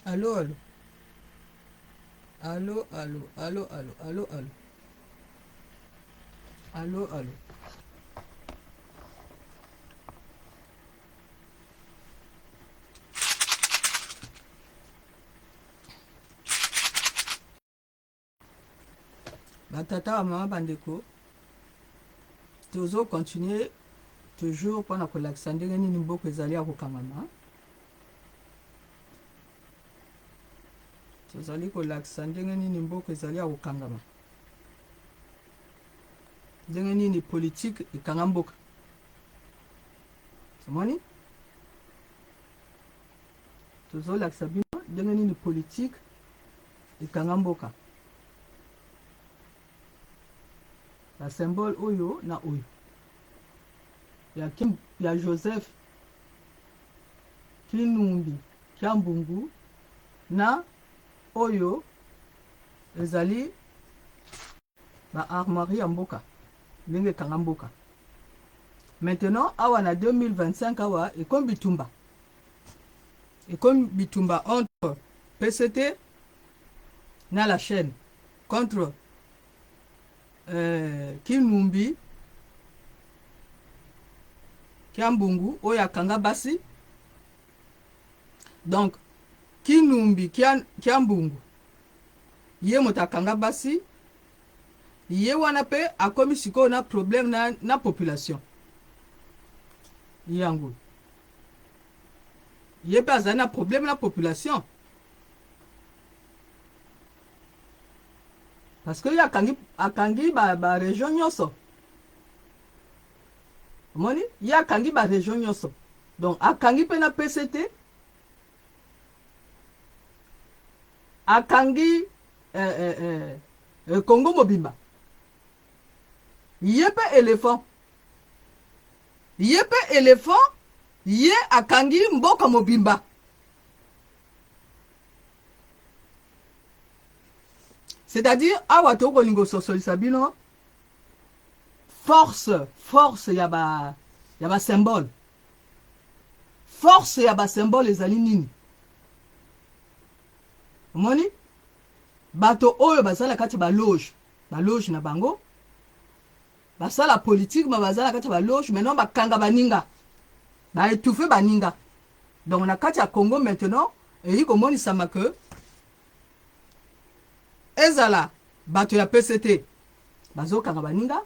Allo allo allo allo allo allo allo allo allo allo Batata ba mama bandeko tozo continuer toujours mpona kolakisa ndenge nini mboka ezali ya kokangama. Tozali kolakisa ndenge nini mboka ezali ya kokangama, ndenge nini politike ekanga mboka. Omoni, tozolakisa bino ndenge nini politike ekanga mboka. Ba symbole oyo na oyo ya, Kim, ya Joseph Kinumbi Kiambungu na oyo ezali ba armoirie ya mboka ndenge ekanga mboka. Maintenant awa na 2025 awa ekomi bitumba, ekomi bitumba entre PCT na la chaîne contre euh, Kinumbi Kiambungu oyo akanga basi. Donc Kinumbi Kiambungu ye moto akanga basi, ye wana pe akomi sikoyo na problème na, na population yango ye pe azali na problème na population parce que ye akangi, akangi ba, ba region nyonso omoni ye akangi ba region nyonso donc akangi mpe na pct akangi eh, eh, eh, eh, Congo mobimba ye mpe elephant ye mpe elephant ye akangi mboka mobimba c'est-à-dire awa tokolinga ososolisa bino force force ya ba ya ba symbole force ya ba symbole ezali nini omoni bato oyo bazala kati ba loge ba loge na bango basala politique ma bazala kati ba loge maintenant bakanga baninga ba étouffer baninga donc na kati ya Congo maintenant eyi komonisama que ezala bato ya PCT bazokanga baninga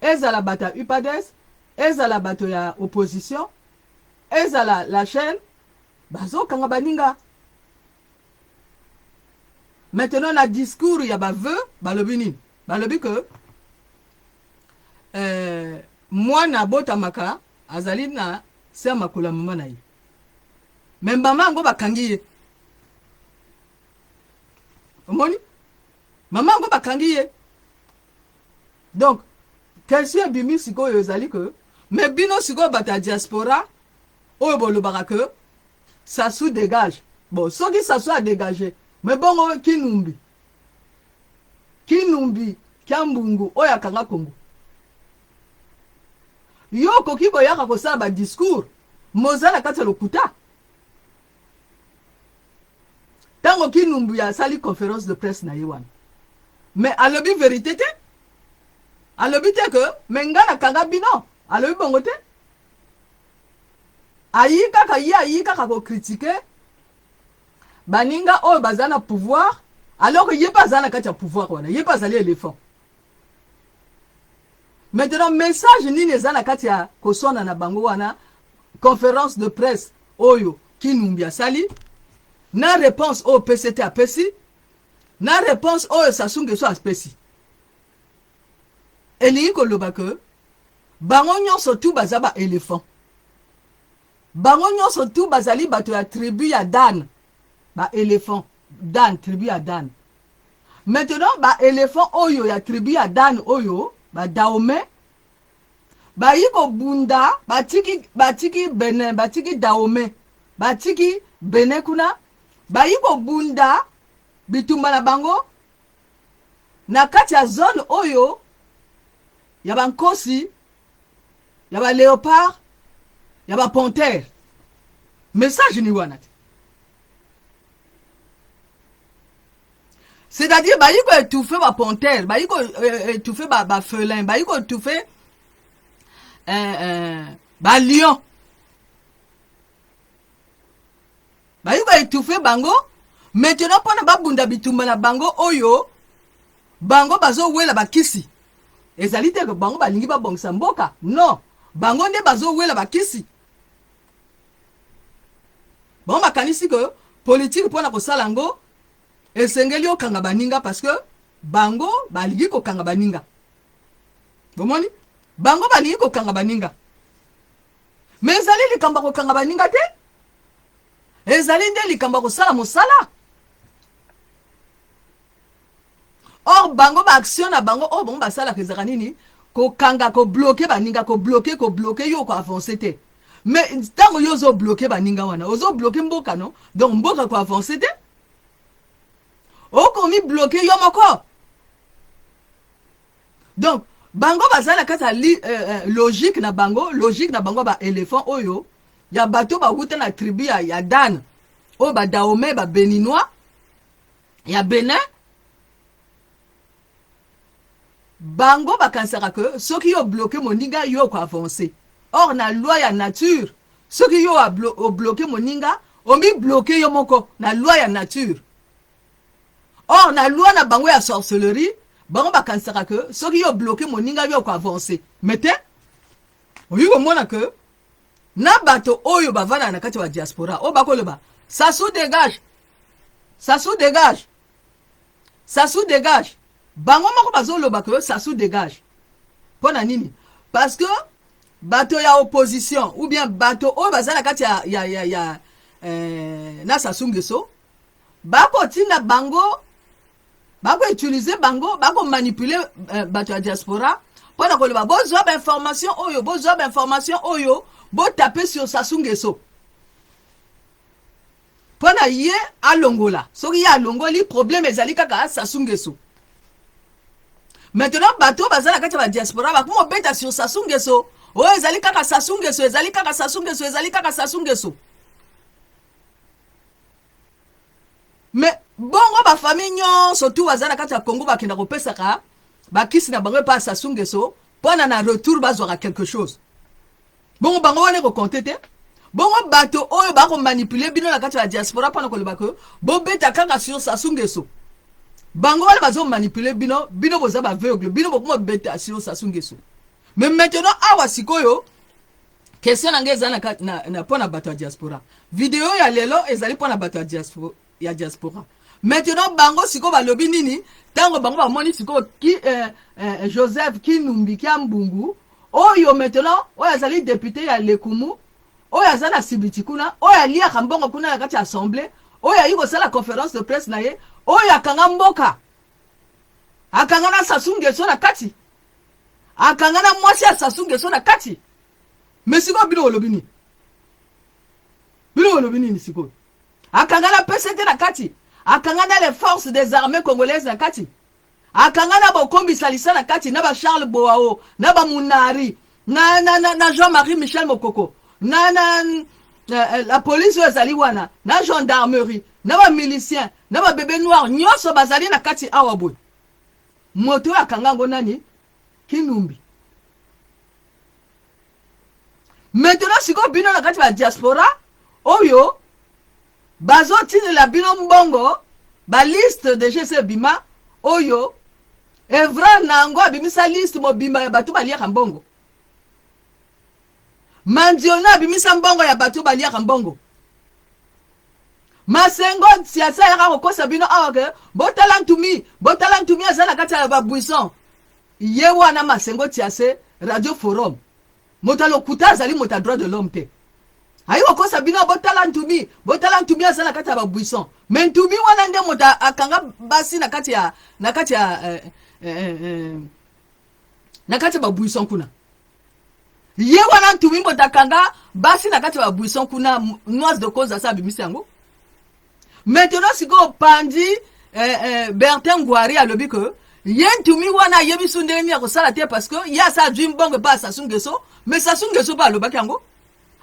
ezala bato ya UPADES ezala bato ya opposition ezala la chaîne bazokanga baninga maintenant na discours ya ba vœux balobi nini balobi que euh, mwana abotamaka azali na se ya makolo ya mama na ye me mama yango bakangi ye omoni mama yango bakangi ye donc question ebimi sikoyo ezali que me bino sikoyo bato ya diaspora oyo bolobaka que Sassou dégage bon soki Sassou a dégage me bongo Kinumbi Kinumbi Kiambungu oyo akanga Congo yo okoki koyaka kosala ba discours moza na kati ya lokuta ntango Kinumbi asali conférence de presse na ye wana mais alobi verité te alobi te que me nga nakanga bino alobi bongo te ayi kaka ye ayi kaka ko critiquer baninga oyo baza na pouvoir alors que ye mpe aza na kati ya pouvoir wana ye mpe azali elephant maintenant message nini eza na kati ya koswana na bango wana conférence de presse oyo kinumbi asali na réponse oyo pct apesi na réponse oyo Sassou Nguesso apesi elingi koloba ke bango nyonso tu baza ba elephant bango nyonso tu bazali bato ya tribu ya Dan ba elephant Dan tribu ya Dan maintenant ba elephant oyo ya tribu ya Dan oyo ba Dahomey bayi kobunda batiki batiki Benin batiki Dahomey batiki Benin kuna bayi kobunda bitumba na bango na kati ya zone oyo ya bankosi ya ba leopard ya ba panthère message ni wana te. C'est-à-dire bayi ko étouffer ba panthère, bayi ko euh, étouffer ba, ba felin, bayi ko étouffer euh, euh, ba lion. Bayi ko étouffer bango maintenant mpona babunda bitumba na bango oyo bango bazowela bakisi. Ezali te bango balingi babongisa mboka, non, bango nde bazowela bakisi. Bango bakanisi ke politike mpona kosala yango esengeli okanga baninga, parce que bango balingi kokanga baninga. Bomoni, bango balingi kokanga baninga, mais ezali likambo ya kokanga baninga te, ezali nde likambo ya kosala mosala. Or bango baaction na bango oyo bango basalaka ezalaka nini? Kokanga, kobloquer baninga, kobloquer, kobloquer yo koavancer te. Mais ntango yo ozobloquer baninga wana, ozobloquer mboka, no? Donc mboka koavancer te, okomi bloquer yo moko. Donc bango baza na kati ya logique na bango, logique na bango baéléphant oyo ya bato bawuta na tribu ya Dan, oyo badahomey, babéninois ya Benin. Bango bakanisaka ke soki yo bloquer moninga, yo koavancer. Or na loi ya nature, soki yo obloquer moninga, omibloquer yo moko na loi ya nature. Or na loi na bango ya sorcellerie, bango bakanisaka ke soki yo bloquer moninga, yo koavancer. Mais te, oyi komona ke na bato oyo bavandaka na kati ya badiaspora oyo bakoloba: "Sassou dégage, Sassou dégage, Sassou dégage." Bango moko bazoloba ke "Sassou dégage". Mpo na nini? Parce que bato ya opposition ou bien bato oyo baza na kati ya na Sassou Nguesso, bakotinda bango, bakoutiliser bango, bakomanipuler bato ya diaspora mpo na koloba: "Bozwa bainformation oyo, bozwa bainformation oyo, botaper sur Sassou Nguesso mpo na ye alongola. Soki ye alongoli, problème ezali kaka Sassou Nguesso." Maintenant bato oyo baza na kati ya badiaspora bakoma obeta sur Sassou Nguesso: "Oyo ezali kaka Sassou Nguesso, ezali kaka Sassou Nguesso, ezali kaka Sassou Nguesso." Mais bongo bafamille nyonso tu baza na kati ya Congo bakenda kopesaka bakisi na bango epai ya Sassou Nguesso mpo na retour bazwaka quelque chose. Bongo bango wana ekocompter te. Bongo bato oyo bakomanipuler bino na kati ya diaspora mpona koloba ke bobeta kaka sur Sassou Nguesso, bango wana bazomanipuler bino. Bino boza baaveugle, bino bokoma beta sur Sassou Nguesso. Mais maintenant awa sikoyo, question na ngai eza mpo na bato ya diaspora. Video ya lelo ezali mpo na bato ya diaspora. Maintenant bango sikoyo balobi nini? Ntango bango bamoni sikoyo ki, Joseph Kinumbi Kia Mbungu oyo maintenant oyo azali député ya Lekumu, oyo aza na Sibiti kuna, oyo aliaka mbongo kuna na kati ya assemblée, oyo ayi kosala conférence de presse na ye, oyo akanga mboka, akanga na Sassou Nguesso na kati, akanga na mwasi ya Sassou Nguesso na kati. Mais sikoyo bino olobi nini? Bino olobi nini sikoyo? Akanga na PCT na kati, akanga na les forces des armées congolaises na kati, akanga na bokombisa lisa na kati, na bacharles Boao, na bamunari, na Jean-Marie Michel Mokoko, na la police oyo ezali wana, na gendarmerie, na bamilicien, na babébé noir nyonso bazali na kati awa boye. Moto oyo akanga yango nani? Kinumbi. Maintenant sikoyo bino na kati ya diaspora oyo bazotindela bino mbongo, baliste de gc ebima oyo Evra na yango abimisa liste mobimba ya bato baliaka mbongo. Mandiona abimisa mbongo ya bato baliaka mbongo. Masengo siasa ayaka kokosa bino awa ke botala Ntumi, botala Ntumi aza na kati ya babuisson. Ye wana Masengo Tiase, Radio Forum, moto alokuta, azali moto ya droit de l'homme te. Ayi kokosa bino: "Botala Ntumi, botala Ntumi aza na kati ya babuisson." Mais Ntumi wana nde moto akanga basi na kati ya babuisson kuna. Ye wana Ntumi moto akanga basi na kati ya babuisson kuna. Noise de cause asa abimisi yango. Maintenant sikoyo pandi Bertin Ngwari alobi ke ye Ntumi wana ayebi su ndenge nini ya kosala te, parce que ye asa azwi mbongo epa ya Sassou Nguesso. Mais Sassou Nguesso mpe alobaki yango,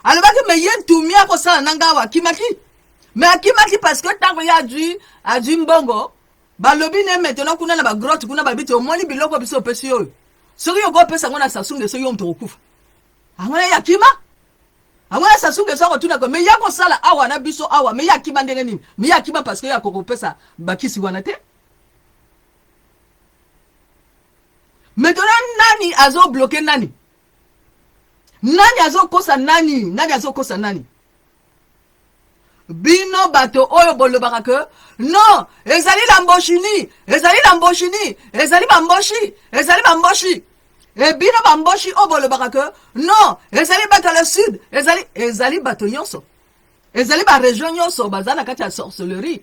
alobaki: "Mais ye Ntumi akosala na nga awa." Akimaki, mais akimaki parce que ntango ye azwi mbongo. Balobi ne maintenant kuna na ba grotte kuna babi te omoni biloko biso opesi oyo. Soki yo kopesa ngo na Sassou Nguesso yo moto okokufa. Ango na yakima. Ango na Sassou Nguesso akotuna ko mais ya kosala awa na biso awa mais yakima ndenge nini? Mais yakima parce que ya kokopesa bakisi wana te. Maintenant nani azo bloquer nani? Nani azo kosa nani? Nani azo kosa nani? Bino bato oyo bolobaka ke non, ezali la mboshini, ezali la mboshini, ezali bamboshi, ezali bamboshi. E bino bamboshi oyo bolobaka ke non, ezali bato ya le sud, ezali ezali bato nyonso. Ezali ba region nyonso baza na kati ya sorcellerie.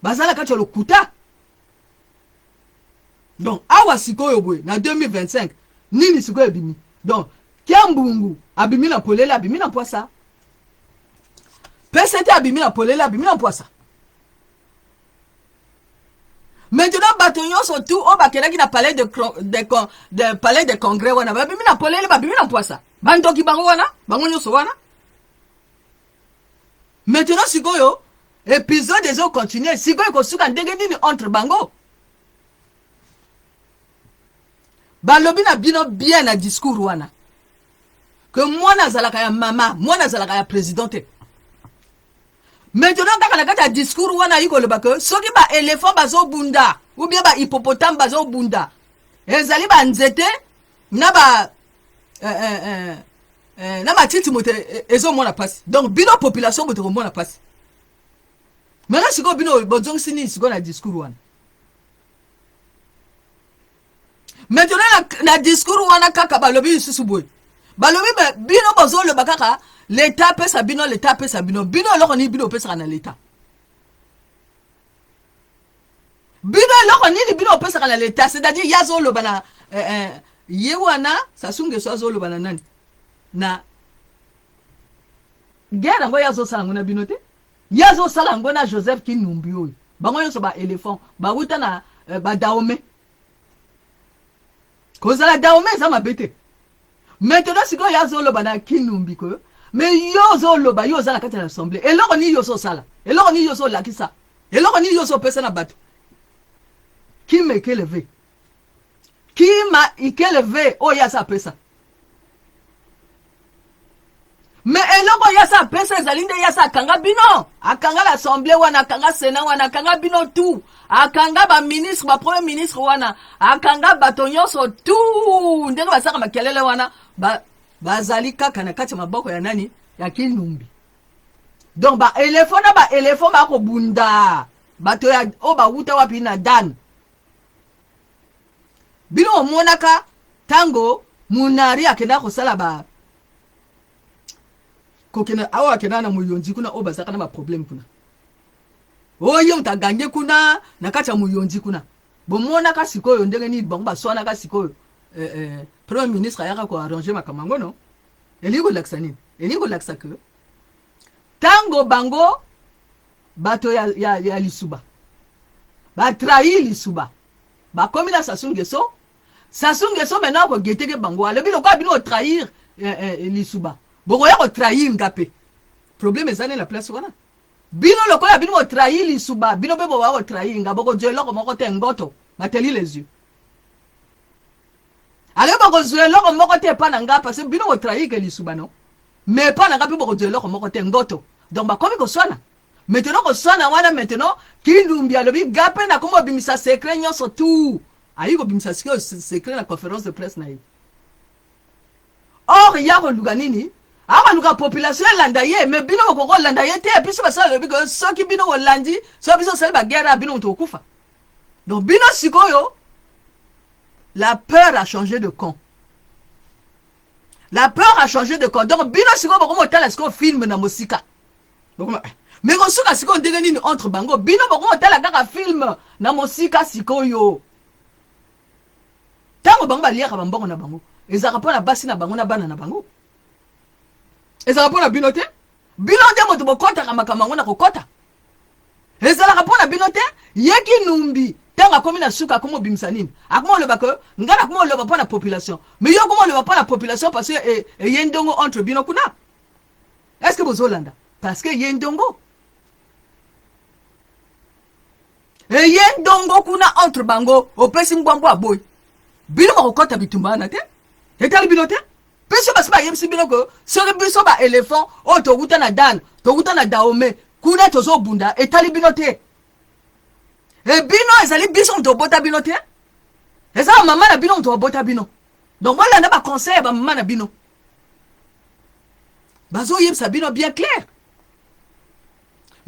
Baza na kati ya lokuta. Donc awa sikoyo boye na 2025 nini sikoyo ebimi? Donc Kiambungu abimi na polele, abimi na mpwasa. PCT abimi na polele, abimi na mpwasa. Maintenant bato nyonso tout oyo bakendaki na palais de, de, de, palais de congrès wana babimi na polele, babimi na mpwasa. Bandoki bango wana, bango nyonso wana. Maintenant sikoyo episode ezo continuer, sikoyo ekosuka ndenge nini entre bango? Balobi na bino bien na discours wana que mwana azalaka ya mama, mwana azalaka ya président te. Maintenant kaka na kati ya discours wana ayi koloba que soki ba éléphant bazobunda ou bien ba hippopotame bazobunda ezali ba nzete na ba eh, eh, eh, eh, na matiti moto ezomona pasi. Donc bino population moto ekomona pasi. Maintenant sikoyo bino bozongisi nini sikoyo na discours wana? Maintenant na, na discours wana kaka balobi lisusu boye, balobi bino bozoloba kaka l'etat apesa bino, l'etat apesa bino, bino eloko nini bino opesaka na l'etat? Bino eloko nini bino opesaka na l'etat? C'est-à-dire ye azoloba na eh, eh, ye wana Sassou Nguesso azoloba na nani? Na guerre yango ye azosala yango na bino te, ye azosala yango na Joseph Kinumbi oyo. Bango nyonso ba éléphant bawuta na eh, ba Dahomey. Kozala Dahomey eza mabe te. Maintenant sikoyo ye azoloba na Kinumbi ko, mais yo ozoloba yo oza na kati ya assemblée, eloko nini yo ozosala? Eloko nini yo ozolakisa? Eloko nini yo ozopesa na bato? Kima ekeleve, kima ikeleve oyo ye aza apesa. Mais eloko ye aza apesa ezali nde ye aza akanga bino, akanga l'assemblée wana, akanga sénat wana, akanga bino tout, akanga ba ministre, ba premier ministre wana, akanga bato nyonso tout ndenge basaka makelele wana, ba, bazali kaka na kati ya maboko ya nani? Ya Kinumbi. Donc ba éléphant na ba éléphant bakobunda bato ya oyo bawuta wapi na Dan. Bino omonaka tango Munari akenda kosala ba kokenda awa, akenda na Muyonzi kuna oyo bazalaka na ba problème kuna, oyo moto agange kuna na kati ya Muyonzi kuna, bomonaka sikoyo ndenge nini bango baswanaka sikoyo. Eh, eh, premier ministre ayaka ko arranger makambo yango no. Elingi kolakisa nini? Elingi kolakisa ke tango bango bato ya, ya, ya lisuba batrahi lisuba, bakomi na Sassou Nguesso. Sassou Nguesso maintenant akogeteke bango, alobi lokola bino otrahir eh, eh, lisuba, bokoya kotrahir nga mpe. Problème eza nde na place wana. Bino lokola bino botrahir lisuba, bino mpe bokoya kotrahir nga, bokozwa eloko moko te, ngoto bateli les yeux. Alobi bokozwa eloko moko te epa na nga parce que bino botrahir ke lisuba no, mais epa na nga mpe bokozwa eloko moko te, ngoto. Donc bakomi koswana maintenant, koswana wana maintenant Kindumbi alobi ga mpe nakomi kobimisa secret nyonso tout. Ayi kobimisa sikoyo secret na conférence de presse na ye. Or ya koluka nini? Akoluka population elanda ye, mais bino bokoki kolanda ye te. Biso basala lobi ke soki bino bolandi, soki biso osali baguerre ya bino moto kokufa. Donc bino sikoyo la peur a changé de camp. La peur a changé de camp. Donc bino sikoyo bokomi kotala sikoyo film na mosika. Bokoma mais kosuka sikoyo ndenge nini entre bango? Bino bokomi kotala kaka film na mosika sikoyo. Ntango bango baliaka bambongo na bango, ezalaka mpo na basi na bango na bana na bango, ezalaka mpo na bino te. Bino nde moto bokɔtaka makambo yango na kokɔta, ezalaka mpo na bino te. Ye Kinumbi ntango akomi na suka, akomi obimisa nini? Akomi oloba ke ngai nakomi oloba mpo na population, mais yo okomi oloba mpo na population parce que eye ndongo entre bino kuna. Est ce que bozolanda? Parce que ye ndongo. Eye ndongo kuna entre bango, opesi mbwambwa aboyi. Bino bakokɔta bitumba wana te, etali bino te. Biso basi bayebisi bino ke soki biso ba elephant oyo towuta na Dan, towuta na Dahomey, kuna tozobunda, etali bino te. E bino ezali biso moto obota bino te, eza ba mama na bino moto babota bino. Donc bolanda ba conseil ya ba mama na bino, bazoyebisa bino bien clair.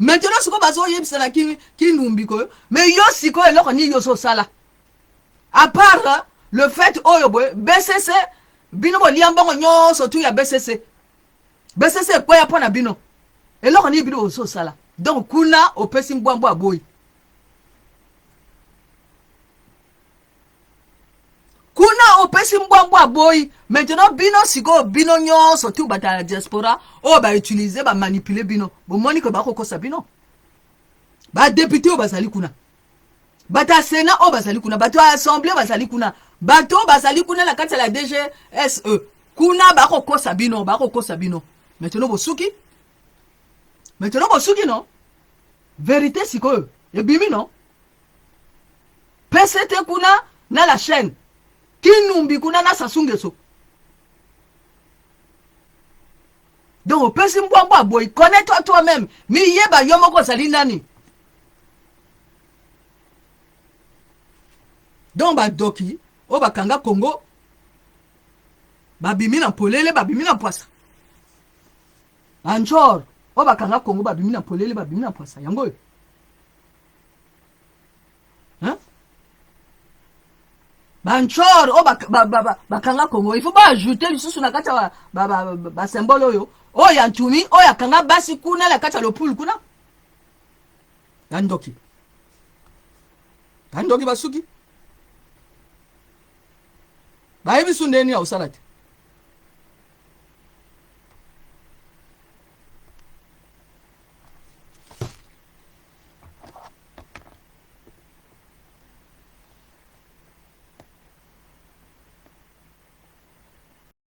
Maintenant sikoyo bazoyebisa na kinumbi koyo, mais yo sikoyo eloko nini yo ozosala à part le fait oyo boye BCC? Bino bolia mbongo nyonso tu ya BCC. BCC ekweya mpo na bino. Eloko nini bino bozosala? Donc kuna opesi mbwambwa aboyi, kuna opesi mbwambwa aboyi. Maintenant bino sikoyo, bino nyonso tu bato ya diaspora oyo bautiliser, bamanipuler bino, bomoni ke bakokosa bino. Badéputé oyo bazali kuna, bato ya Sénat oyo bazali kuna, bato ya Assemblée bazali kuna, bato oyo bazali kuna na kati ya la DGSE kuna, bakokosa bino, bakokosa bino. Maintenant bosuki, maintenant bosuki. Non, vérité sikoyo ebimi. Non, PCT kuna na la chaîne Kinumbi kuna na Sassou Nguesso. Donc opesi mbwambwa boyi. Connais-toi toi-même, miyeba yo moko ozali nani. Donc badoki oyo bakanga Congo babimi na polele, babimi na mpwasa. Banjor oyo bakanga Congo babimi na polele, babimi na mpwasa. Yango oyo, hein? Banchor oyo bakanga Congo, il faut baajouter lisusu na kati ya basymbole oyo, oyo ya ntumi oyo akanga basi kuna na kati ya lopulu kuna ya ndoki. Bandoki basuki, bayebi su ndeni ya kosala te.